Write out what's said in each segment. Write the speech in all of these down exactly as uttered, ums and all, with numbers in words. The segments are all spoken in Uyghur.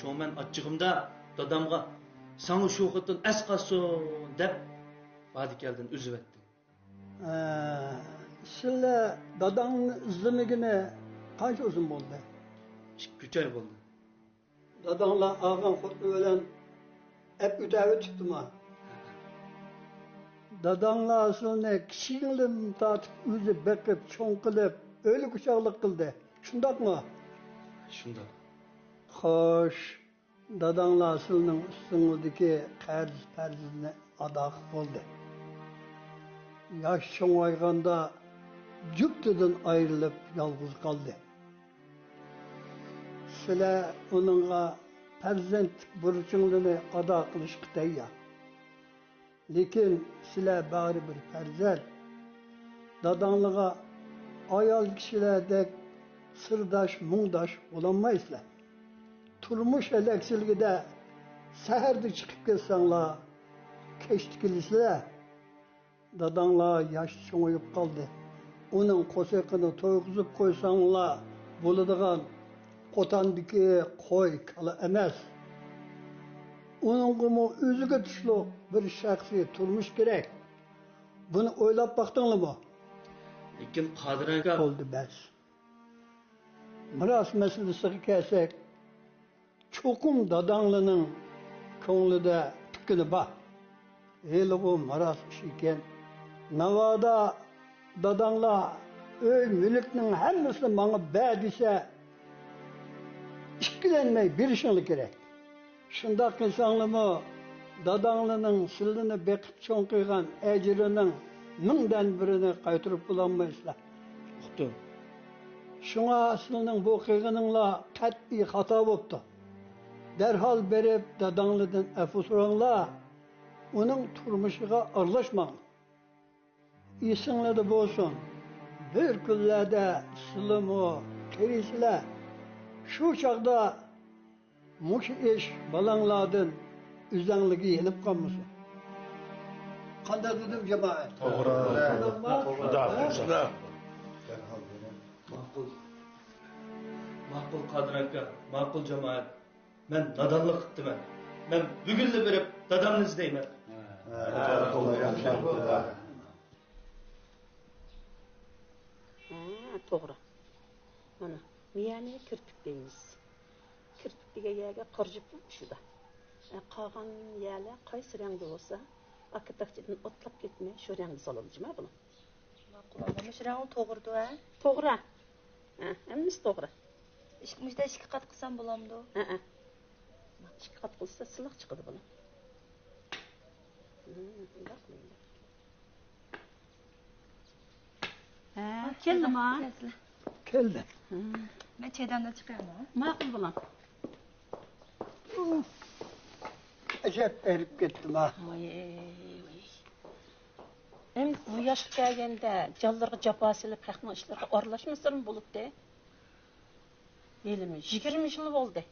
شۇڭا مەن ئاچچىقىمدا دادامغا، «ساڭا شۇ خوتۇن ئەس قالسۇن» دەپ، ۋەدىكەلدىن ئۈزۈۋەتتىم. ئە، سىلە داداڭنى ئىزدىمىگىنى قانچە ئۇزۇن بولدى؟ ئىككى، ئۈچ ئاي بولدى. داداڭلار ئالغان خوتۇن بىلەن ئەپ ئۆتەۋېتىپتىما؟ داداڭلار سىلىنى كىچىكىڭدىن تارتىپ ئۆزى بېقىپ، چوڭ قىلىپ، ئۆيلۈك ئوچاقلىق قىلدى. شۇنداقمۇ؟ شۇنداق. خوش، داداڭلار سىلىنىڭ ئۈستىڭىزدىكى قەرز پەرزىنى ئادا قىلىپ بولدى. ياش چوڭايغاندا جۈپتىدىن ئايرىلىپ يالغۇز قالدى. سىلەر ئۇنىڭغا پەرزەنتلىك بۇرچۇڭلىرىنى ئادا قىلىشقا تەييار. لېكىن سىلەر بارىبىر پەرزەنت. داداڭلىغا ئايال كىشىلەردەك سىرداش، مۇڭداش بولالمايسىلەر. تۇرمۇش ھەلەكچىلىكىدە سەھەردە چىقىپ كەتسەڭلار، كەچتە كېلىسىلەر. داداڭلار ياش چوڭىيىپ قالدى. ئۇنىڭ قورسىقىنى تويغۇزۇپ قويساڭلار بولىدىغان قوتاندىكى قوي، كالا ئەمەس. ئۇنىڭغىمۇ ئۆزىگە تۇشلۇق بىر شەخسىي تۇرمۇش كېرەك. بۇنى ئويلاپ باقتىڭلىمۇ؟ لېكىن قادىر ئاكا. بولدى، بەس. مىراس مەسىلىسىگە كەلسەك، چوقۇم داداڭلارنىڭ كۆڭلىدە پىكرى بار. ھېلىغۇ مىراس ئىشى ئىكەن. ناۋادا داداڭلار ئۆي مۈلۈكنىڭ ھەممىسىنى ماڭا بەر دېسە، ئىككىلەنمەي بېرىشىڭلار كېرەك. شۇنداق قىلساڭلارمۇ داداڭلارنىڭ سىلىنى بېقىپ چوڭ قىلغان ئەجرىنىڭ مىڭدىن بىرىنى قايتۇرۇپ بولالمايسىلەر. ئۇقتۇم. شۇڭا سىلىنىڭ بۇ قىلغىنىڭلار قەتئىي خاتا بوپتۇ. دەرھال بېرىپ داداڭلاردىن ئەپۇ سوراڭلار، ئۇنىڭ تۇرمۇشىغا ئارىلاشماڭلار. ئېسىڭلاردا بولسۇن، بىر كۈنلەردە سىلىمۇ قېرىيسىلەر. شۇ چاغدا مۇشۇ ئىش بالاڭلاردىن ئۆزەڭلىكى يېنىپ قالمىسۇن. قانداق دېدىم، جامائەت؟ توغرا. شۇنداقمۇ؟ شۇنداق، شۇنداق. ماقۇل. ماقۇل، قادىر ئاكا، ماقۇل، جامائەت. مەن نادانلىق قىپتىمەن. مەن بۈگۈنلا بېرىپ دادامنى ئىزدەيمەن. ھە، توغرا. مانا، مىيەنى كىرپىك دەيمىز. كىرپىك دېگەن يەرگە قارا جۈپمۇ چۈشىدۇ. ھە، قالغان يەرلەر قايسى رەڭدە بولسا، ئاكا تاكچىدىن ئوتلاپ كەتمەي، شۇ رەڭدە سالىدۇ جۇما بۇنى. ماقۇل، مانا مۇشۇ رەڭ توغرىدۇ، ھە؟ توغرا. ھە، ھەممىسى توغرا. ئىككى، مۇشۇنداق ئىككى قات قىلسام بولامدۇ؟ ھەئە. ئىككى قات قىلسا سىلىق چىقىدۇ بۇنىڭ. ھە، ئۇنداق قىلىمەن. ھە، كەلدىما؟ كەلدى. مەن چەيداندا چىقايمۇ؟ ماقۇل، بالام. ئەجەب ئېرىپ كەتتىما. ۋاي، ۋاي. ئەمدى بۇ ياشقا كەلگەندە جانلىرىغا جاپا سېلىپ، خەقنىڭ ئىشلىرىغا ئارىلاشمىسىلىمۇ بولاتتى. ھېلىمۇ يىگىرمە يىل بولدى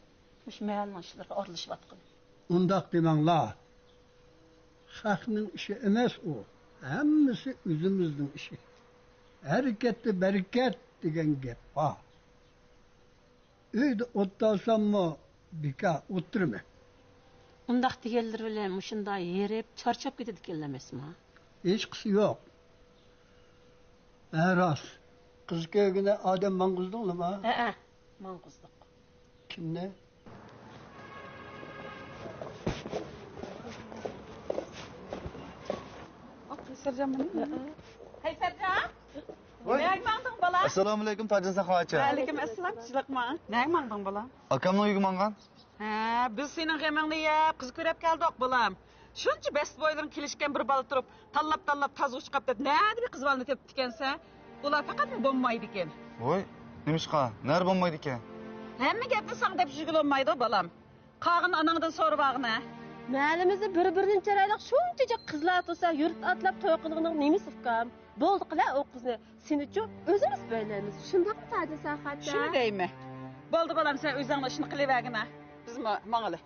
مۇشۇ مەھەللىنىڭ ئىشلىرىغا ئارىلىشىۋاتقىلى. ئۇنداق دېمەڭلار. خەقنىڭ ئىشى ئەمەس ئۇ. ھەممىسى ئۆزىمىزنىڭ ئىشى. ھەرىكەتتە بەرىكەت دېگەن گەپ بار. ئۆيدە ئولتۇرساممۇ بىكار ئولتۇرىمەن. ئۇنداق دېگەنلىرى بىلەن مۇشۇنداق ھېرىپ، چارچاپ كېتىدىكەنلەر ئەمەسمۇ؟ ھېچقىسى يوق. ھە، راست. قىز كۆرگىلى ئادەم ماڭغۇزدۇڭلىما؟ ھەئە، ماڭغۇزدۇق. كىمنى؟ قەيسەرجان مېنى. قەيسەرجان؟ ۋاي. نەگە ماڭدىڭ، بالام؟ ئەسسالامۇئەلەيكۇم، تاجىن ساقاچى. ۋەئەلەيكۇم ئەسسالام، تىنچلىقمۇ؟ نەگە ماڭدىڭ، بالام؟ ئاكامنىڭ ئۆيىگە ماڭغان. ھە، بىز سېنىڭ غېمىڭنى يەپ، قىز كۆرۈپ كەلدۇق، بالام. شۇنچە بەستى بويلىرىڭ كېلىشكەن بىر بالا تۇرۇپ، تاللاپ-تاللاپ تازا ئۇچقاپ دەپ، نەدە بىر قىز بالىنى تېپىپتىكەنسەن؟ ئۇلار پەقەتمۇ بولمايدىكەن. ۋوي، نېمىشقا؟ نەدە بولمايدىكەن؟ ھەممە گەپنى ساڭا دەپ يۈرگىلى بولمايدۇ، بالام. قالغىنىنى ئاناڭدىن سورىۋالغىنە. مەھەللىمىزدە بىر-بىرىدىن چىرايلىق شۇنچىچە قىزلار تۇرسا، يۇرت ئاتلاپ توي قىلىدىغىنىڭ نېمىسى، ئۇكام؟ بولدى قىلە ئۇ قىزنى. سېنىچۇ؟ ئۆزىمىز بۆلەيمىز. شۇنداقمۇ، تاجى ساقاچى؟ شۇنى دەيمەن. بولدى، بالام، سەن ئۆزۈڭنىڭ ئىشىنى قىلىۋەرگىنە. بىزمۇ ماڭىلى.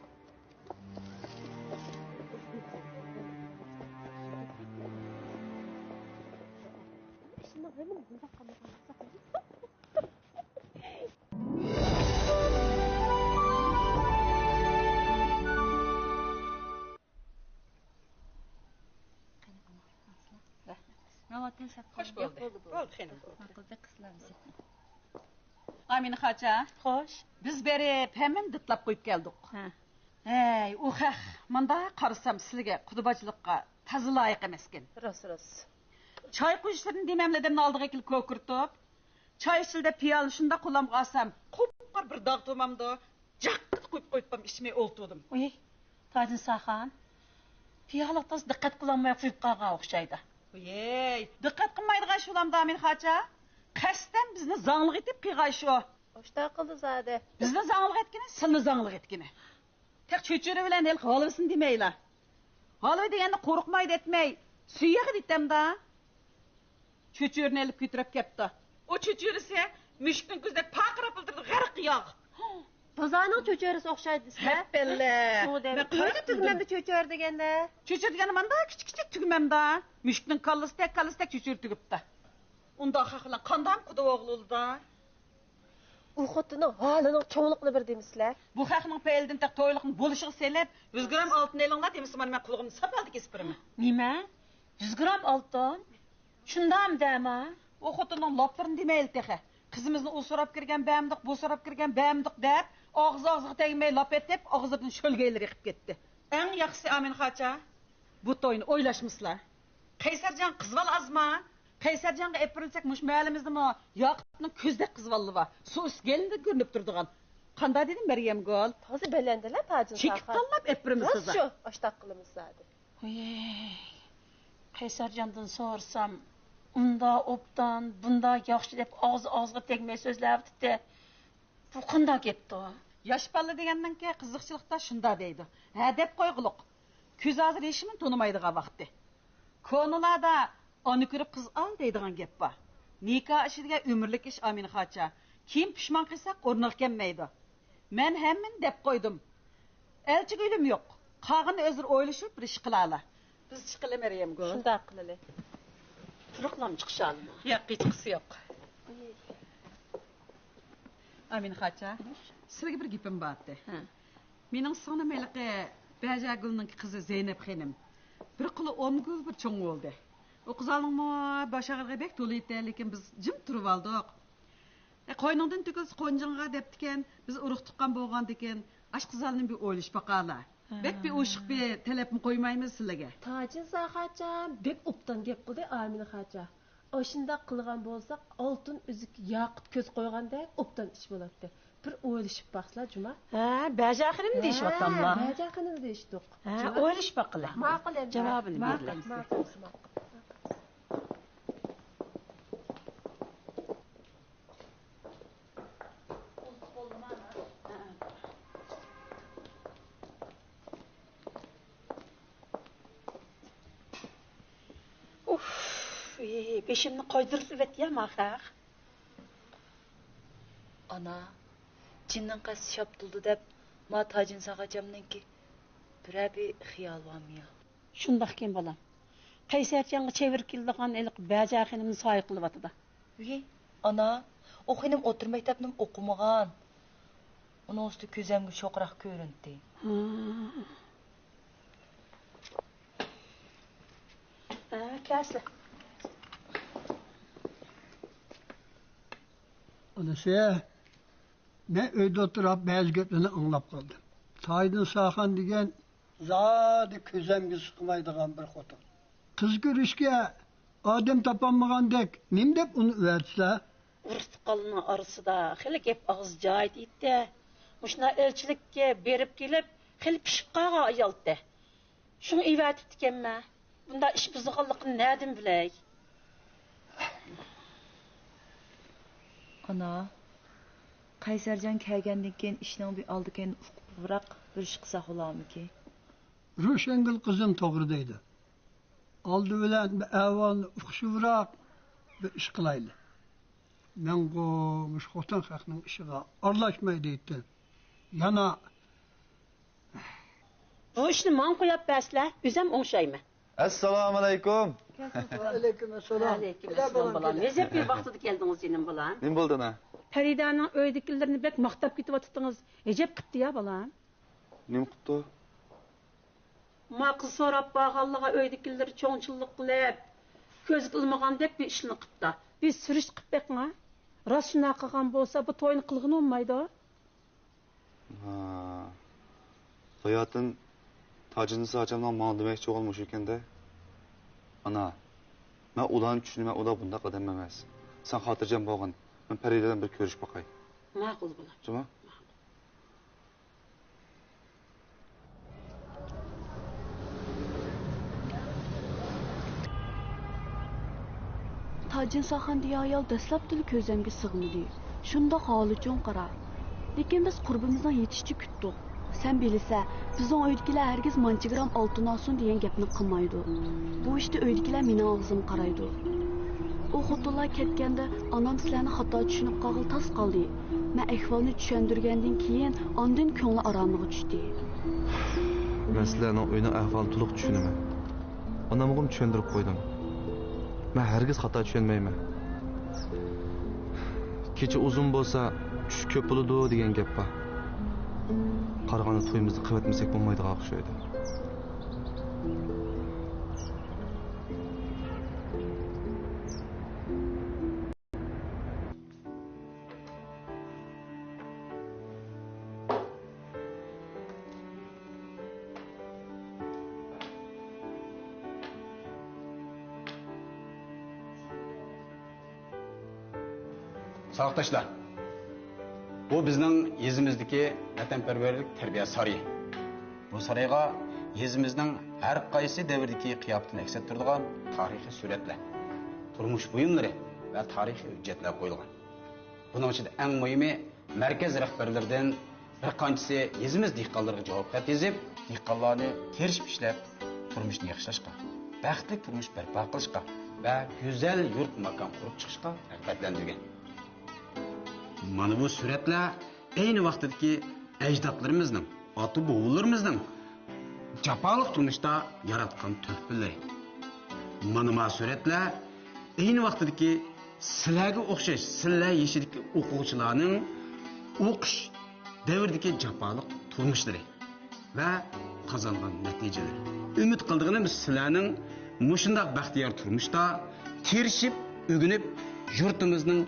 ئاۋۇ تىلشاتقا. خوش بولدى. بولدى، بولدى. بولدى، خېنىم، بولدى. ماقۇل، بەك قىزلارنى سەتنى. ئامىنە خاچا. خوش. بىز بېرىپ ھەممىنى دىتلاپ قويۇپ كەلدۇق. ھە. ھەي، ئۇ خەق، مۇنداق قارىسام سىلىگە قۇدا باجىلىققا تازا لايىق ئەمەسكەن. راست، راست. چاي قۇيۇشلىرىنى دېمەملىدىمنى ئالدىغا ئەكېلىپ كوكۇرتۇپ، چاي ئىچىلدە پىيالە شۇنداق قولامغا ئالسام، قۇپقارا بىر داغ تومامدۇ. جاققىدە قۇيۇپ قويۇپتۇم، ئىچمەي ئولتۇردۇم. ئۇي، تاجنىساخان، پىيالىغا تازا دىققەت قىلالماي قۇيۇپ قالغان ئوخشايدۇ. ۋىيەي، دىققەت قىلمايدىغان شۇلامدا ئامىنە خاچا. قەستەن بىزنى زاڭلىق ئېتىپ قىلغان شۇ. ئاشتاق قىلدى زادى. بىزنى زاڭلىق ئېتكىنى، سىلنى زاڭلىق ئېتكىنى. تېخى چۆچۈرە بىلەن ھېلىقى ھالۋىسىنى دېمەيلا. ھالۋا دېگەندە قورقمايدۇ ئېتمەي، سۈيەغ دېتەمدا. چۆچۈرىنى ئېلىپ كۆتۈرۈپ كەپتۇ. ئۇ چۆچۈرىسى مۈشۈكنىڭ كۆزىدەك پارقىراپ تۇرىدۇ، غەرقى ياغ. بازارنىڭ چۆچۈرىسى ئوخشايدۇ دېسە. ھەپپەللە. شۇڭا دەيمەن. مەن قايتا قايتا تۈگمەمدە چۆچۈرە دېگەندە. چۆچۈرە دېگەندە مانداق كىچىك كىچىك تۈگمەمدا. مۈشۈكنىڭ كاللىسىدەك، كاللىسىدەك چۆچۈرە تۈگۈپتۇ. ئۇنداق خەق بىلەن قانداق قۇدا ئوغلى بولىدۇ؟ ئۇ خوتۇننىڭ ھالىنىڭ چوڭلۇقىنى بىر دېمىسىلە. بۇ خەقنىڭ پەيلىدىن تېخى تويلۇقنى بولۇشىغا سېلىپ، يۈز گرام ئالتۇن ئېلىڭلار دېمىسە، مانا مەن قۇلىقىمنى ساپالدا كېسىپ بېرىمەن. نېمە؟ يۈز گرام ئالتۇن؟ شۇنداقمۇ دەما؟ ئۇ خوتۇننىڭ لاپلىرىنى دېمەيلى تېخى. قىزىمىزنى ئۇ سوراپ كىرگەن بەمدۇق، بۇ سوراپ كىرگەن بەمدۇق دەپ، ئاغزى ئاغزىغا تەگمەي لاپ ئېتىپ، ئاغزىدىن شۆلگەيلىرى ئېقىپ كەتتى. ئەڭ ياخشىسى ئامىنە خاچا، بۇ توينى ئويلاشمىسىلا. قەيسەرجان قىزىۋال ئازما. قەيسەرجانغا ئېپىرىلسەك، مۇشۇ مەھەللىمىزدىمۇ ياقۇپنىڭ كۆزدەك قىزىۋاللى بار. سۇ ئۈستى گېلىندىن كۆرۈنۈپ تۇرىدىغان. قانداق دېدىم، مەريەمگۈل؟ تازا بەلەندىلە تاجىم. چېكىپ تاللاپ ئېپىرىمىز تازا. شۇ، ئاشتاق قىلىمىز زادى. ۋىي، قەيسەرجاندىن سورىسام، ئۇندا ئوبدان، بۇندا ياخشى دەپ ئاغزى ئاغزىغا تەگمەي سۆزلەۋېتىتتى. بۇ قانداق گەپتۇ؟ ياش بالا دېگەننىڭكى قىزىقچىلىقتا شۇنداق دەيدۇ. ھە دەپ قويغۇلۇق. كۆز ھازىر ھېچنېمىنى تونۇمايدىغان ۋاقتى. كونىلاردا ئانا كۆرۈپ قىز ئال دەيدىغان گەپ بار. نىكاھ ئىشى دېگەن ئۆمۈرلۈك ئىش ئامىنە خاچا. كېيىن پۇشمان قىلساق ئورنىغا كەلمەيدۇ. مەن ھەممىنى دەپ قويدۇم. ئەلچىگە ئۆلۈم يوق. قالغىنىنى ئۆزلىرى ئويلىشىپ بىر ئىش قىلالا. بىز چىقىلى مەريەمگۈل. شۇنداق قىلىلى. تۇرۇقلام چىقىشالىما؟ ياق، ھېچقىسى يوق. ئامىنە خاچا، سىلىگە بىر گېپىم بارتى. ھە. مېنىڭ سىڭلىم ھېلىقى بەجاگۈلنىڭ قىزى زەينەپ خېنىم. بىر قولى ئومگۈل، بىر چوڭ بولدى. ئۇ قىزالنىڭمۇ باش ئاغرىقى بەك تولا ئىدى، لېكىن بىز جىم تۇرۇۋالدۇق. ئە، قوينۇڭدىن تۆكۈلسە قونجىڭغا دەپتىكەن، بىز ئۇرۇق تۇغقان بولغاندىكىن، ئاشۇ قىزالنى بىر ئويلىشىپ باقالا. ھە. بەك بىر ئوشۇق بىر تەلەپمۇ قويمايمىز سىلىگە. تاجىنسا خاچا، بەك ئوبدان گەپ قىلدى ئامىنە خاچا. ئاشۇنداق قىلغان بولساق، ئالتۇن ئۈزۈك ياقۇت كۆز قويغاندەك ئوبدان ئىش بولاتتى. بىر ئويلىشىپ باقسىلا، جۇما. ھە، بەجا خېنىم دېيىشىۋاتاملا؟ ھە، بەجا خېنىم دېيىشتۇق. ھە، جۇما. ئويلىشىپ باققىلى. ماقۇل ئەمدى. جاۋابىنى بېرىلى. ماقۇل، ماقۇل، ماقۇل. ئۇف، ئى، بېشىمنى قايدۇرۇپ ئېۋەت يا ماخاخ. ئانا، جىننىڭ قەستى شاپتۇلدى دەپ، ما تاجىنسا خاچامنىڭكى بىرەر بىر خىيالى بارمۇ يا؟ شۇنداقكەن بالام. قەيسەرجانغا چېۋىر كېلىدىغان ھېلىقى بەجا خېنىمنى سايە قىلىۋاتىدۇ. ۋىي، ئانا، ئۇ خېنىم ئوتتۇرا مەكتەپنىمۇ ئوقۇمىغان. ئۇنىڭ ئۈستى كۆزەمگە شوخراق كۆرۈندى. ھا. ھە، كەلسە. ئانىسى، مەن ئۆيدە ئولتۇرۇپ بەزى گەپلەرنى ئاڭلاپ قالدىم. تاجىنساخان دېگەن زادى كۆزەمگە سىغمايدىغان بىر خوتۇن. قىز كۆرۈشكە ئادەم تاپالمىغاندەك، نېمە دەپ ئۇنى ئەۋەتسە؟ ئۇرۇق-تۇغقانلارنىڭ ئارىسىدا خېلى گەپ ئاغزى جايىدا ئىدى. مۇشۇنداق ئەلچىلىككە بېرىپ كېلىپ، خېلى پىشىپ قالغان ئايالتى. شۇڭا ئېۋەتىپتىكەنمەن. بۇنداق ئىش بۇزۇلغانلىقىنى نەدىن بىلەي؟ ئانا، قەيسەرجان كەلگەندىن كېيىن ئىشنىڭ بىر ئالدى-كەينىنى ئۇقۇپراق بىر ئىش قىلساق بولارمىكىن؟ روشەنگۈل قىزىم توغرا دەيدۇ. ئالدى بىلەن بىر ئەھۋالنى ئۇقۇشۇپراق بىر ئىش قىلايلى. مەنغۇ مۇشۇ خوتۇن خەقنىڭ ئىشىغا ئارىلاشماي دەيتتىم. يەنە بۇ ئىشنى ماڭا قويۇپ بەرسىلە، ئۆزۈم ئوڭشايمەن. ئەسسالامۇئەلەيكۇم. ۋەئەلەيكۇم ئەسسالام. ۋەئەلەيكۇم ئەسسالام، بالام. ئەجەب بىر ۋاقتىدا كەلدىڭىز، جېنىم بالام. نېمە بولدى، ئانا؟ پەرىدانىڭ ئۆيدىكىلىرىنى بەك ماختاپ كېتىۋاتىتىڭىز. ئەجەب قىپتۇ يا، بالام. نېمە قىپتۇ؟ ما قىز سوراپ بارغانلىغا ئۆيدىكىلىرى چوڭچىلىق قىلىپ، كۆزگە ئىلمىغاندەك بىر ئىشنى قىپتا. بىر سۈرۈشتە قىپ بېقىڭا. راست شۇنداق قىلغان بولسا، بۇ توينى قىلغىلى بولمايدۇ. ھا. باياتىن تاجىنىسا ئاچامنىڭ ماڭا دېمەكچى بولغىنى مۇشۇ ئىكەن-دە. ئانا، مەن ئۇلارنى چۈشىنىمەن، ئۇلار بۇنداق ئادەم ئەمەس. سەن خاتىرجەم بولغىن، مەن پەرىدە بىلەن بىر كۆرۈشۈپ باقاي. ماقۇل، بالام. جۇمۇ؟ ماقۇل. تاجىنساخان دېگەن ئايال دەسلەپتىلا كۆزەمگە سىغمىدى. شۇنداق ھالىچۇڭ قارا. لېكىن بىز قۇربىمىزنىڭ يېتىشىچە كۈتتۇق. سەن بىلىسە، بىزنىڭ ئۆيدىكىلەر ھەرگىز مانچىگرام ئالتۇن ئالسۇن دېگەن گەپنى قىلمايدۇ. بۇ ئىشتا ئۆيدىكىلەر مېنىڭ ئاغزىمغا قارايدۇ. ئۇ خوتۇنلار كەتكەندە ئانام سىلەرنى خاتا چۈشىنىپ قالغىلى تاس قالدى. مەن ئەھۋالنى چۈشەندۈرگەندىن كېيىن ئاندىن كۆڭلى ئارامىغا چۈشتى. مەن سىلەرنىڭ ئۆينىڭ ئەھۋالىنى تولۇق چۈشىنىمەن. ئانامغىمۇ چۈشەندۈرۈپ قويدۇم. مەن ھەرگىز خاتا چۈشەنمەيمەن. كېچە ئۇزۇن بولسا، چۈش كۆپ بولىدۇ دېگەن گەپ بار. قارىغاندا تويىمىزنى قىلىۋەتمىسەك بولمايدىغان ئوخشايدۇ. ساۋاقداشلار، بۇ بىزنىڭ يېزىمىزدىكى ۋەتەنپەرۋەرلىك تەربىيە سارىيى. بۇ سارايغا يېزىمىزنىڭ ھەر قايسى دەۋردىكى قىياپىتىنى ئەكس ئەتتۈرىدىغان تارىخىي سۈرەتلەر، تۇرمۇش بۇيۇملىرى ۋە تارىخىي ھۆججەتلەر قويۇلغان. بۇنىڭ ئىچىدە ئەڭ مۇھىمى، مەركەز رەھبەرلىرىدىن بىر قانچىسى يېزىمىز دېھقانلىرىغا جاۋاب خەت يېزىپ، دېھقانلارنى تىرىشىپ ئىشلەپ، تۇرمۇشنى ياخشىلاشقا، بەختلىك تۇرمۇش بەرپا قىلىشقا ۋە گۈزەل يۇرت ماكان قۇرۇپ چىقىشقا رىغبەتلەندۈرگەن. مانا بۇ سۈرەتلەر ئەينى ۋاقتىدىكى ئەجدادلىرىمىزنىڭ، ئاتا-بوۋىلىرىمىزنىڭ جاپالىق تۇرمۇشتا ياراتقان تۆھپىلىرى. مانا ما سۈرەتلەر ئەينى ۋاقتىدىكى سىلەرگە ئوخشاش سىلەر يېشىدىكى ئوقۇغۇچىلارنىڭ ئوقۇش دەۋرىدىكى جاپالىق تۇرمۇشلىرى ۋە قازانغان نەتىجىلىرى. ئۈمىد قىلىدىغىنىمىز، سىلەرنىڭ مۇشۇنداق بەختىيار تۇرمۇشتا تىرىشىپ، ئۆگىنىپ، يۇرتىمىزنىڭ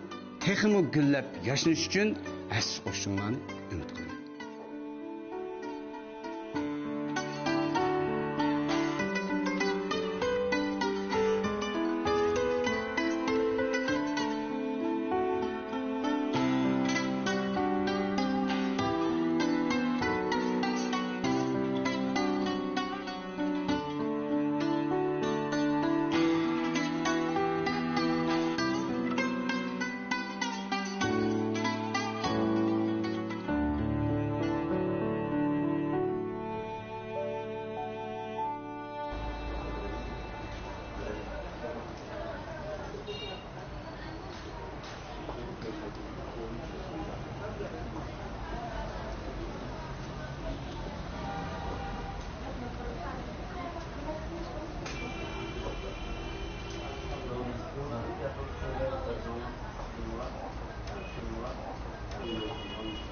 تېخىمۇ گۈللەپ ياشنىشى ئۈچۈن ھەسسە قوشۇشۇڭلارنى ئۈمىد قىلىمەن.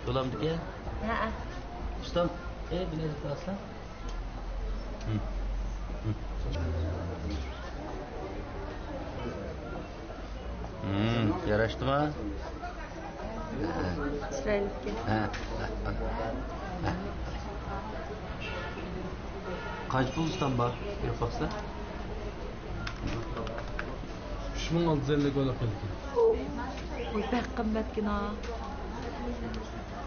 بولامدىكەن؟ ھەئە. ئۇستام، ئەي، بۇنى ئېلىپ بېرەسىلەر. ھىم. ھىم. ھىم، ياراشتىما؟ چىرايلىقكەن. ھە. قانچە پۇل ئۇستام بار؟ بېرىپ باقسا. ئۈچ مىڭ ئالتە يۈز ئەللىك بولۇپ قالدى. ۋاي، بەك قىممەتكىنا.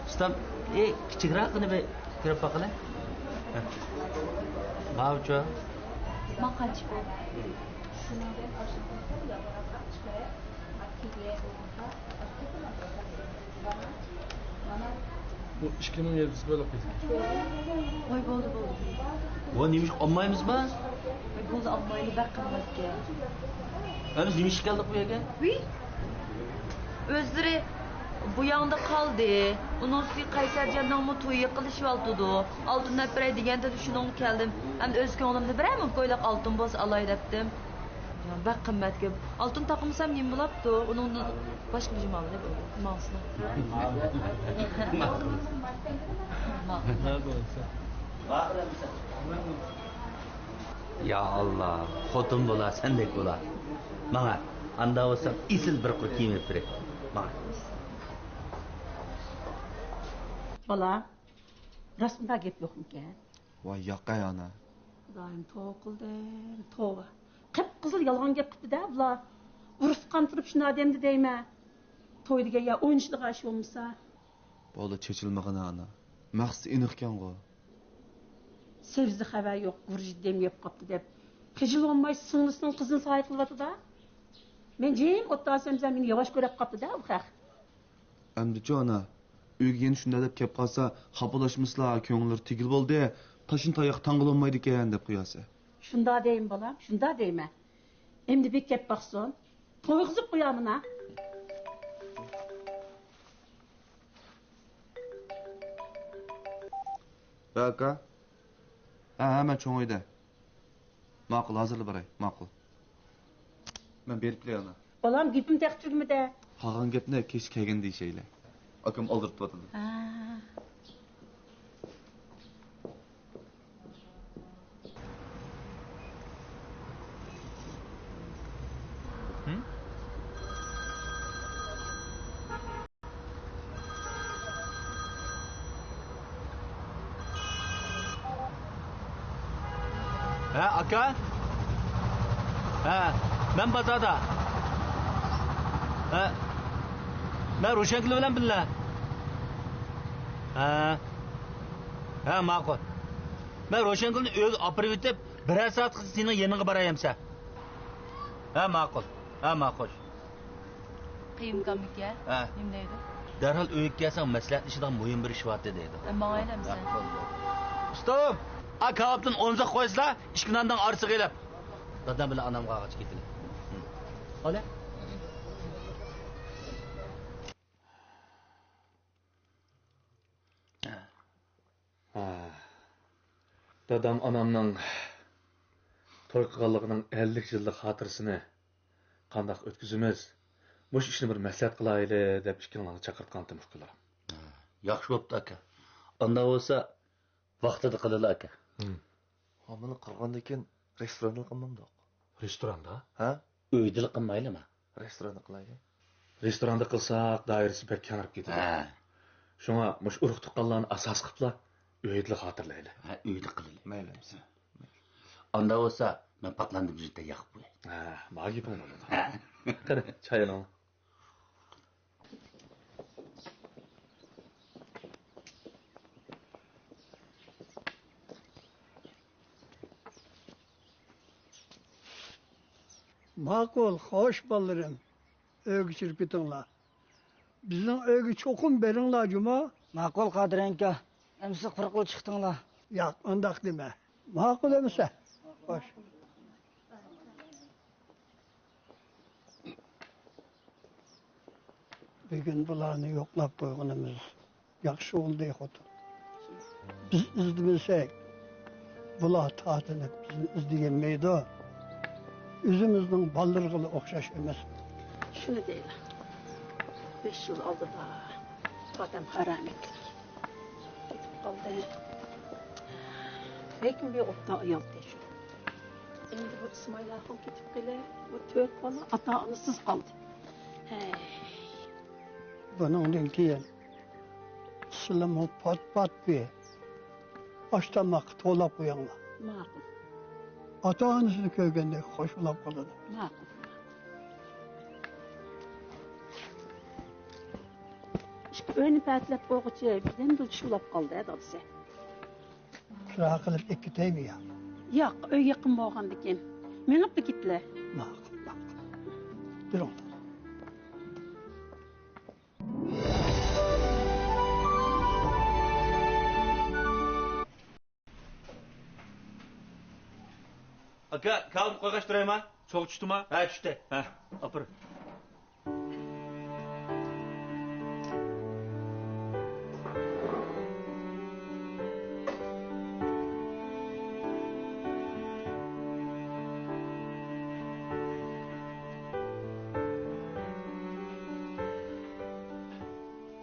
ئۇستام، ئى، كىچىكرەكىنى بىر كۆرۈپ باقىلى. ھە. ماۋۇچۇ؟ ما قانچە بۇ؟ بۇ ئىككى مىڭ يەتتە يۈز بولۇپ كېتىپتۇ. ۋاي، بولدى، بولدى. ۋاي، نېمىشقا ئالمايمىزما؟ ۋاي، بولدى، ئالمايلى، بەك قىممەتكەن. ئە، بىز نېمە ئىشقا كەلدۇق بۇ يەرگە؟ ۋىي، ئۆزلىرى بۇ ياڭدا قالدى. ئۇنىڭ ئۈستىگە قەيسەرجاننىڭمۇ تويى يېقىنلىشىۋاتىدۇ. ئالتۇن ئەپ بېرەي دېگەنتىدى، شۇنىڭغا كەلدىم. ئەمدى ئۆز كۆڭلۈمدە بىرەر مۇڭ كويلاق ئالتۇن بولسا ئالاي دەپتىم. بەك قىممەتكەن. ئالتۇن تاقىمىسام نېمە بولاپتۇ؟ ئۇنىڭدىن باشقا بىر جۇما بولۇپ ماڭسىلا. ماقۇل. ماقۇل. يا ئاللا، خوتۇن بولا، سەندەك بولا. ماڭا، ئاندا بولسام ئېسىل بىر قۇر كىيىم ئېلىپ بېرەي. ماڭا. بالا، راستمۇ گەپ يوقمىكەن؟ ۋاي ياقەي ئانا. خۇدايىم، توۋا قىلدىم، توۋا. قىپقىزىل يالغان گەپ قىپتۇ-دە بۇلار. ئۇرۇسقان تۇرۇپ شۇنداق دەمدى دەيمەن. توي دېگەن يا ئوينىشىدىغان ئىش بولمىسا. بولدى، چېچىلمىغىنا ئانا. مەقسىتى ئېنىقكەنغۇ. سەۋزى خەۋەر يوق، گۈرجى دەم يەپ قاپتۇ دەپ، خىجىل بولماي سىڭلىسىنىڭ قىزىنى سايە قىلىۋاتىدۇ. مەن جىم ئولتۇرسام، مېنى ياۋاش كۆرۈپ قاپتۇ-دە ئۇ خەق. ئەمدىچۇ ئانا، ئۆيگە يەنە شۇنداق دەپ كەپ قالسا، خاپىلاشمىسىلا، كۆڭۈللىرى تېگىل بولدى، تاشنى تاياق تاڭغىلى بولمايدىكەن دەپ قويارسەن. شۇنداق دەيمەن بالام، شۇنداق دەيمەن. ئەمدى بىر كەپ باقسۇن. تويغۇزۇپ قويامىنا. ھە، ئاكا. ھە، ھە، مەن چوڭ ئۆيدە. ماقۇل، ھازىرلا باراي. ماقۇل. مەن بېرىپ كېلەي، ئانا. بالام، گېپىم تېخى تۈگىمىدى. قالغان گەپنى كەچ كەلگەندە دېيىشەيلى. ئاكام ئالدىرىتىۋاتىدۇ. ھە. ھە، ئاكا؟ ھە، مەن بازاردا. ھە، مەن روشەنگۈل بىلەن بىللە. ھە. ھە، ماقۇل. مەن روشەنگۈلنى ئۆيگە ئاپىرىۋېتىپ، بىرەر سائەت قىلسا سېنىڭ يېنىڭغا باراي ئەمسە. ھە، ماقۇل. ھە، ماقۇل. قېيۇمكاممىكەن؟ ھە. نېمە دەيدۇ؟ دەرھال ئۆيگە كەلسەڭ، مەسلىھەتلىشىدىغان مۇھىم بىر ئىش بارتى دەيدۇ. ھە، ماڭايلى ئەمسە. ھە، بولدى. ئۇستام، ئا كاۋاپتىن ئون زاق قويسىلا، ئىككى ناننىڭ ئارىسىغا ئېلىپ، دادام بىلەن ئانامغا ئالغاچ كېتىلى. ھە. ئالە. ھە. دادام ئانامنىڭ توي قىلغانلىقىنىڭ ئەللىك يىللىق خاتىرىسىنى قانداق ئۆتكۈزىمىز؟ مۇشۇ ئىشنى بىر مەسلىھەت قىلايلى دەپ ئىككىڭلارنى چاقىرتقانتىم، ئۇكىلىرىم. ھە، ياخشى بوپتۇ، ئاكا. ئانداق بولسا، ۋاقتىدا قىلىلا، ئاكا. ھىم. ھامىلە قىلغاندىن كېيىن رېستوراندا قىلمامدۇق؟ رېستوراندا؟ ھە؟ ئۆيدىلا قىلمايلىما؟ رېستوراندا قىلايلى. رېستوراندا قىلساق، دائىرىسى بەك كەڭرەپ كېتىدۇ. ھە. شۇڭا مۇشۇ ئۇرۇق-تۇغقانلارنى ئاساس قىلىپلا، ئۆيدىلا خاتىرىلەيلى. ھە، ئۆيدە قىلىلى. مەيلى. ئاندا بولسا، مەن پاتلاندىم، بىر ياقىپ قوياي. ھە، ما گېپىڭ بولىدۇ. ھە. قېنى، چاي ئېلىڭ. ماقۇل، خوش، بالىلىرىم. ئۆيگە چىرىپ كېتىڭلار. بىزنىڭ ئۆيگە چوقۇم بېرىڭلار جۇمۇ. ماقۇل، قادىر ئەڭكا. ئەمىسە قۇرۇقلا چىقتىڭلار. ياق، ئۇنداق دېمە. ماقۇل ئەمىسە. خوش. بۈگۈن بۇلارنى يوقلاپ قويغىنىمىز ياخشى بولدى، خوتۇن. بىز ئىزدىمىسەك، بۇلار تارتىنىپ بىزنى ئىزدىيەلمەيدۇ. ئۆزىمىزنىڭ بالىلىرىغىلا ئوخشاش ئەمەسمۇ؟ شۇنى دەيلا. بەش يىل ئالدىدا ئادەم ھارامەتلىك كېتىپ قالدى. لېكىن بىر ئوبدان ئايال تېخى. ئەمدى بۇ ئىسمائىل ئاخۇن كېتىپ قېلىپ، بۇ تۆت بالا ئاتا-ئانىسىز قالدى. ھەي. بۇنىڭدىن كېيىن سىلىمۇ پات-پات بىر ئاش-تاماققا توۋلاپ قويۇڭلار. ماقۇل. ئاتا-ئانىسىنى كۆرگەندەك خوش بولاپ قالىدۇ. ماقۇل. ئىككى ئۆينى پەتىلەپ بولغۇچە بىردەمدە چۇۋۇلاپ قالدى دادىسى. كىرا قىلىپ ئەكېتەيمۇ يا؟ ياق، ئۆي يېقىن بولغاندىكىن مېڭىپلا كېتىلە. ماقۇل، ماقۇل. بېرىڭ. ئاكا، كاۋىنى قويغاچ تۇرايما؟ چوغ چۈشتىما؟ ھە، چۈشتى. ھە، ئاپىرىن.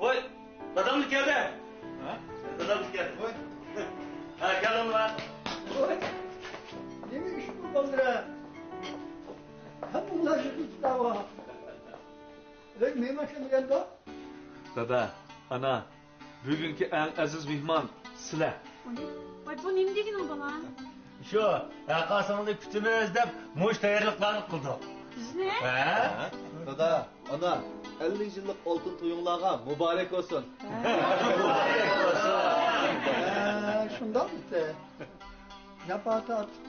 ۋاي، داداممۇ كەلدى. ھە؟ داداممۇ كەلدى. ۋاي. ھە، كەلدىڭلار. ۋاي. نېمە ئىش ئەي، مېھمان كەلمىگەندۇ؟ دادا، ئانا، بۈگۈنكى ئەڭ ئەزىز مېھمان سىلەر. ۋاي، بۇ نېمە دېگىنىڭ، بالام؟ شۇ، ھەرقايسىڭىزنى كۈتىمىز دەپ مۇشۇ تەييارلىقلارنى قىلدۇق. بىزنى؟ ھە؟ دادا، ئانا، ئەللىك يىللىق ئالتۇن تويۇڭلارغا مۇبارەك بولسۇن. ھە، شۇنداقمىتى؟ جاپا تارتىپ،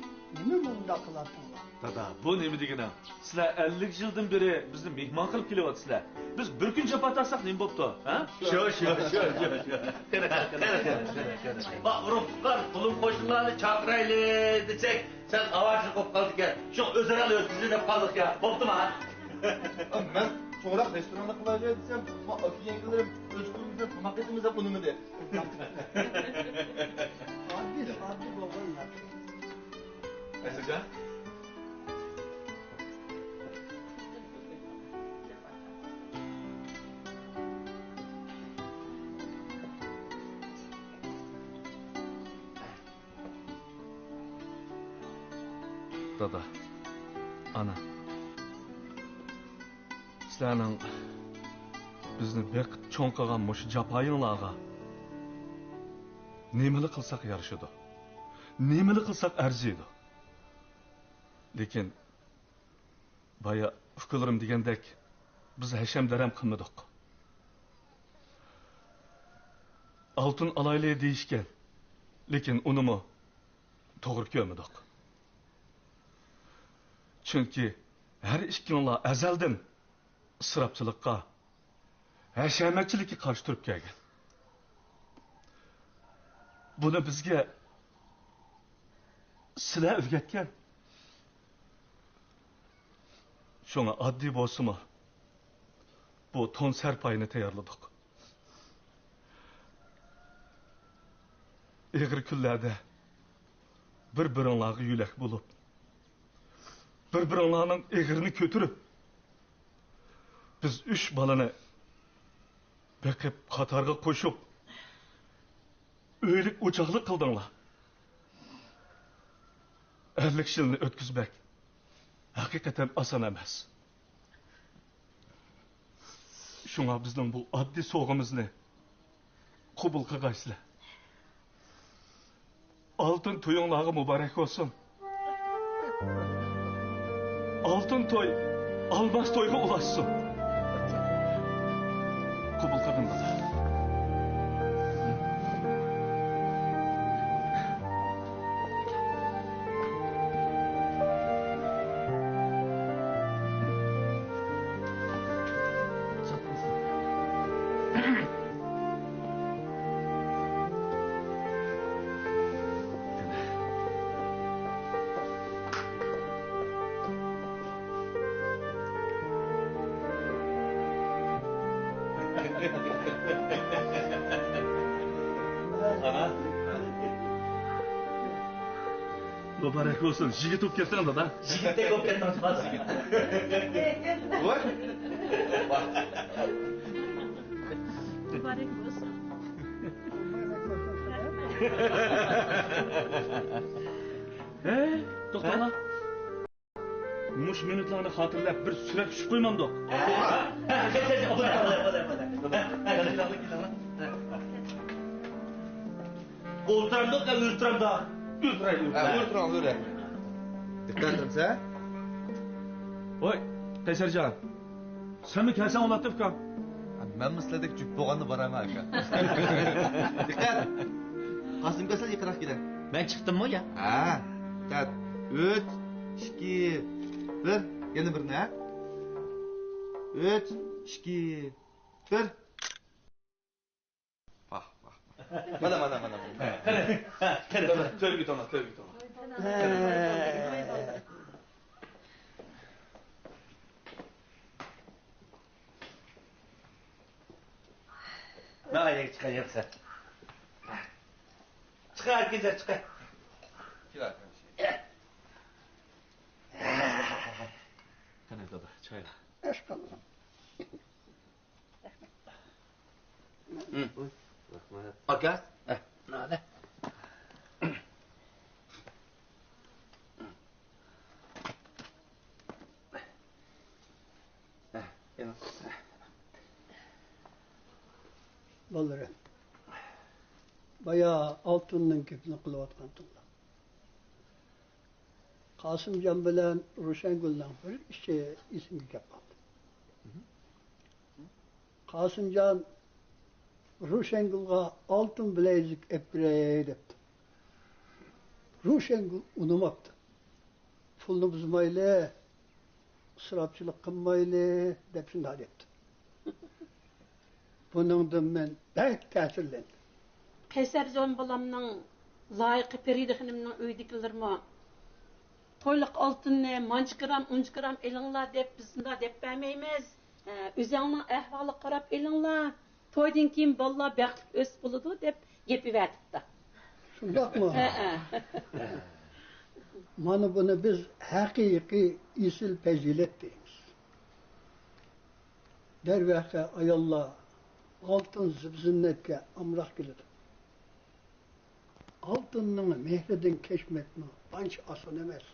نېمە مۇنداق قىلاتتىڭلار؟ دادا، بۇ نېمە دېگىنىڭ؟ سىلەر ئەللىك يىلدىن بېرى بىزنى مېھمان قىلىپ كېلىۋاتىسىلەر. بىز بىر كۈن جاپا تارتساق نېمە بوپتۇ، ھە؟ شۇ، شۇ، شۇ، شۇ، شۇ. قېنى، قېنى، قېنى، قېنى، قېنى. باق، ئۇرۇق-تۇغقان، قولۇم-قوشنىلارنى چاقىرايلى دېسەك، سەل ئاۋارىچىلىك بولۇپ قالىدىكەن. شۇ ئۆزئارا ئۆتكۈزۈلۈپ قالدۇق يا. بوپتۇما؟ مەن چوڭراق رېستوراندا قىلايلى دېسەم، ما ئاكا-يەڭگىلىرىم ئۆز قولىمىزدىن تاماق ئېتىمىز دەپ ئۇنىمىدى. ئاددىي، ئاددىي بولغان نەرسە. ئەسىرجان. دادا، ئانا، سىلەرنىڭ بىزنى بېقىپ چوڭ قىلغان مۇشۇ جاپايىڭلارغا نېمىلا قىلساق يارىشىدۇ، نېمىلا قىلساق ئەرزىيدۇ. لېكىن بايا ئۇكىلىرىم دېگەندەك، بىز ھەشەم-دەرەم قىلمىدۇق. ئالتۇن ئالايلى دېيىشكەن، لېكىن ئۇنىمۇ توغرا كۆرمىدۇق. چۈنكى ھەر ئىككىڭلار ئەزەلدىن ئىسراپچىلىققا، ھەشەمەتچىلىككە قارشى تۇرۇپ كەلگەن. بۇنى بىزگە سىلەر ئۆگەتكەن. شۇڭا ئاددىي بولسىمۇ، بۇ تون سەرپايىنى تەييارلىدۇق. ئېغىر كۈنلەردە بىر-بىرىڭلارغا يۆلەك بولۇپ، بىر-بىرىڭلارنىڭ ئېغىرىنى كۆتۈرۈپ، بىز ئۈچ بالىنى بېقىپ، قاتارغا قوشۇپ، ئۆيلۈك-ئوچاقلىق قىلدىڭلار. ئەللىك يىلنى ئۆتكۈزمەك ھەقىقەتەن ئاسان ئەمەس. شۇڭا بىزنىڭ بۇ ئاددىي سوۋغىمىزنى قوبۇل قىلغايسىلەر. ئالتۇن تويۇڭلارغا مۇبارەك بولسۇن. ئالتۇن توي ئالماس تويغا ئۇلاشسۇن. قوبۇل قىلىڭلار. مۇبارەك بولسۇن، يىگىت بولۇپ كەتتىڭ، دادا. يىگىتتەك بولۇپ كەتتىڭ، جۇماس يىگىت. ۋاي. مۇبارەك بولسۇن. ھەي، توختاڭلار. مۇشۇ مىنۇتلارنى خاتىرىلەپ بىر سۈرەت چۈشۈپ قويمامدۇق؟ ئولتۇرامدۇق يا ئۆلتۈرەمدۇق؟ ئۆلتۈرەي، ئۆلتۈرەي. ئۆلتۈرەڭ، ئۆلتۈرەي. دىققەت قىلمىسە. ۋاي، قەيسەرجان. سەنمۇ كەلسەڭ بولاتتى، ئۇكام. مەنمۇ سىلەردەك جۈپ بولغاندا بارارمەن، ئاكا. دىققەت! قاسىم ئاكا، سەل يېقىنراق كېلە. مەن چىقتىممۇ يا؟ ھە. دىققەت! ئۈچ، ئىككى، بىر. يەنە بىرنى، ھە؟ ئۈچ، ئىككى، بىر. ۋاھ، ۋاھ، ۋاھ. مانا، مانا، مانا، مانا. قېنى، قېنى، تۆرگە توڭلا، تۆرگە توڭلا. مانا يەرگە چىقاي، يەر سەل. چىقاي، ئەركىنلەر، چىقاي. قېنى، دادا، چايلا. ئاكا، ھە، مانا. بايا ئالتۇننىڭ گېپىنى قىلىۋاتقانتىڭلار. قاسىمجان بىلەن روشەنگۈلنىڭ بىر ئىشى ئېسىمگە كەپ قالدى. قاسىمجان روشەنگۈلگە ئالتۇن بىلەيزۈك ئېلىپ بېرەي دەپتۇ. روشەنگۈل ئۇنىماپتۇ. پۇلنى بۇزمايلى، ئىسراپچىلىق قىلمايلى دەپ شۇنداق دەپتۇ. بۇنىڭدىن مەن بەك تەسىرلەندىم. قەيسەرجان بالامنىڭ لايىقى پەرىدە خېنىمنىڭ ئۆيىدىكىلىرىمۇ تويلۇق ئالتۇننى مانچە گرام، ئۇنچە گرام ئېلىڭلار دەپ بىز شۇنداق دەپ بەرمەيمىز. ھە، ئۆزۈڭنىڭ ئەھۋالىغا قاراپ ئېلىڭلار، تويدىن كېيىن بالىلار بەختلىك ئۆسۈپ بولىدۇ دەپ گېپىۋەتىپتۇ. شۇنداقمۇ؟ ھەئە. مانا بۇنى بىز ھەقىقىي ئېسىل پەزىلەت دەيمىز. دەرۋەقە، ئاياللار ئالتۇن زىبزىننەتكە ئامراق كېلىدۇ. ئالتۇننىڭ مېھرىدىن كەچمەكمۇ ئانچە ئاسان ئەمەس.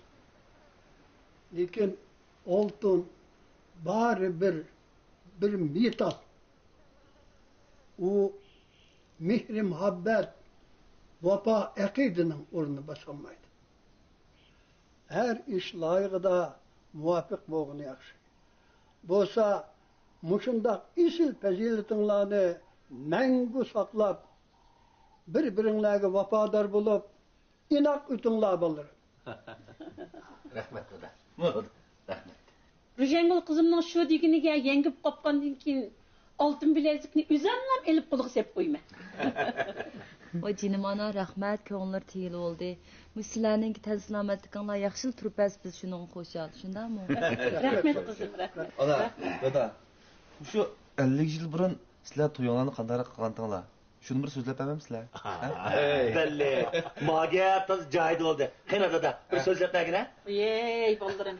لېكىن ئالتۇن بارىبىر بىر مېتال. ئۇ مېھرى-مۇھەببەت، ۋاپا-ئەقىدىنىڭ ئورنىنى باسالمايدۇ. ھەر ئىش لايىقىدا مۇۋاپىق بولغىنى ياخشى. بولسا مۇشۇنداق ئېسىل پەزىلىتىڭلارنى مەڭگۈ ساقلاپ، بىر-بىرىڭلارغا ۋاپادار بولۇپ، ئىناق ئۆتۈڭلار، بالىلىرىم. رەھمەت، دادا. بولدى. رەھمەت. روشەنگۈل قىزىمنىڭ شۇ دېگىنىگە يەڭگىپ قاپقاندىن كېيىن، ئالتۇن بىلەزۈكنى ئۆزۈملا ئېلىپ قولىغا سېلىپ قويىمەن. ۋاي جېنىم ئانا، رەھمەت، كۆڭۈللىرى تىيىلىۋالدى. مۇشۇ سىلەرنىڭكى تەن سالامەتلىكىڭلار ياخشىلا تۇرۇپ بەرسە، بىز شۇنىڭغا خۇشال. شۇنداقمۇ؟ رەھمەت، قىزىم، رەھمەت. ئانا، دادا، مۇشۇ ئەللىك يىل بۇرۇن سىلەر تويۇڭلارنى قانداقراق قىلغانتىڭلار؟ شۇنى بىر سۆزلەپ بەرمەمسىلەر؟ ھە؟ بەللى. ماگەپ تازا جايىدا بولدى. قېنى، دادا، بىر ھە؟ سۆزلەپ بەرگىنە. ۋەي، بالىلىرىم.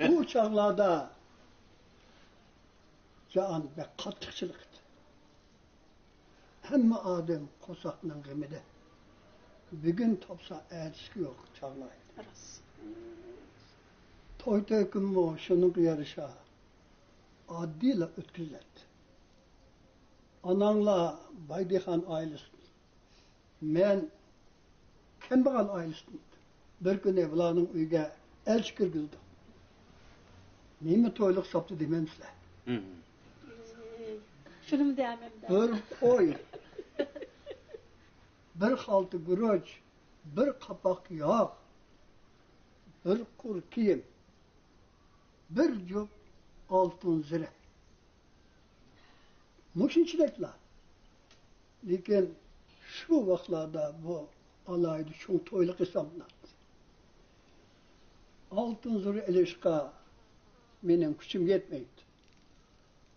بۇ چاغلاردا جاھان بەك قاتتىق چېلىقىدۇ. ھەممە ئادەم قورساقنىڭ غېمىدە. بۈگۈن تاپسا، ئەتىسىگە يوق چاغلار ئىدى. راست. توي-تۆكۈنمۇ شۇنىڭغا يارىشا ئاددىيلا ئۆتكۈزۈلەتتى. ئاناڭلار باي دېھقان ئائىلىسىدىن، مەن كەمبەغەل ئائىلىسىدىن. بىر كۈنى بۇلارنىڭ ئۆيىگە ئەلچى كىرگۈزدۇق. نېمە تويلۇق ساپتۇ دېمەمسىلەر. شۇنىمۇ دەمەمدە. بىر قوي، بىر خالتا گۈرۈچ، بىر قاپاق ياغ، بىر قۇر كىيىم، بىر جۈپ ئالتۇن زىرە. مۇشۇنچىلىكلا. لېكىن شۇ ۋاقىتلاردا بۇ ئالاھىدە چوڭ تويلۇق ھېسابلىناتتى. ئالتۇن زىرە ئېلىشقا مېنىڭ كۈچۈم يەتمەيتتى.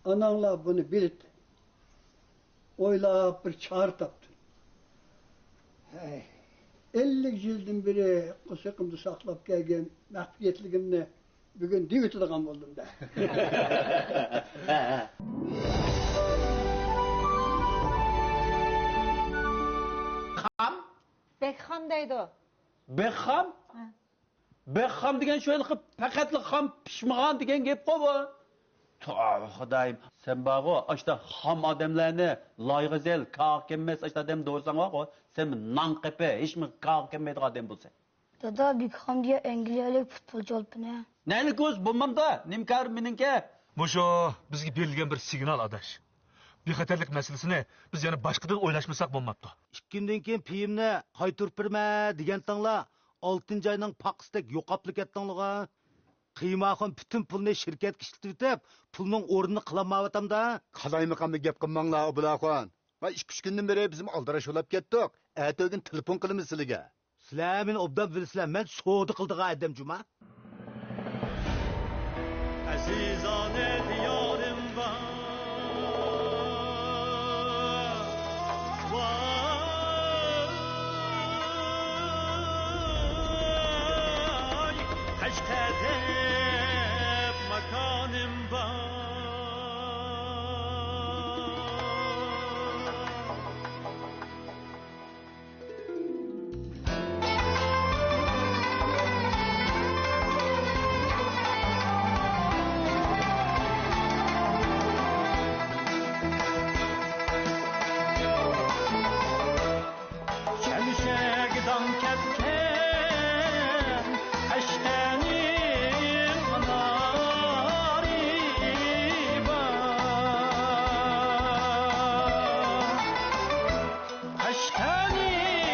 ئاناڭلار بۇنى بىلدى. ئويلاپ بىر چارە تاپتىم. ھەي، ئەللىك يىلدىن بېرى قورسىقىمدا ساقلاپ كەلگەن مەخپىيەتلىكىمنى بۈگۈن دېيىۋېتىدىغان بولدۇم-دە. خام؟ بەك خام دەيدۇ. بەك خام؟ ھە. بەك خام دېگەن شۇ ھېلىقى پەقەتلا خام پىشمىغان دېگەن گەپقۇ بۇ. توۋا خۇدايىم، سەن بارغۇ، ئاشتا خام ئادەملەرنى لايغا زەل، كاغا كەممەس ئاشتا ئادەم دورىساڭ بارغۇ، سەن نان قېپى، ھېچمۇ كاغا كەممەيدىغان ئادەم بولىسەن. دادا، بېكخام دېگەن ئەنگلىيەلىك پۇتبولچى ئالپىنە. نەلىك ئۆز بولمامدا، نېمە كارى مېنىڭكى؟ مۇشۇ بىزگە بېرىلگەن بىر سىگنال، ئاداش. بىخەتەرلىك مەسىلىسىنى بىز يەنە باشقىدىن ئويلاشمىساق بولماپتۇ. ئىككى كۈندىن كېيىن پېيىمنى قايتۇرۇپ بېرىمەن دېگەنتىڭلار، ئالتىنچى ئاينىڭ پاقىسىدەك يوقاپلا كەتتىڭلىغۇ. قىيماخۇن پۈتۈن پۇلنى شىركەتكە ئىشلىتىۋېتىپ، پۇلنىڭ ئورنىنى قىلالمايۋاتامدا. قالايمىقاندا گەپ قىلماڭلار، ئابلاخان. ۋاي، ئىككى-ئۈچ كۈندىن بېرى بىزمۇ ئالدىراش بولاپ كەتتۇق. ئەتە-ئۆگۈن تېلېفون قىلىمىز سىلىگە. سىلەر مېنى ئوبدان بىلىسىلەر، مەن سودا قىلىدىغان ئادەم جۇما. ئەزىزانە دىيارىم ۋاي، ۋاي، قەشقەر دەپ ماكانىم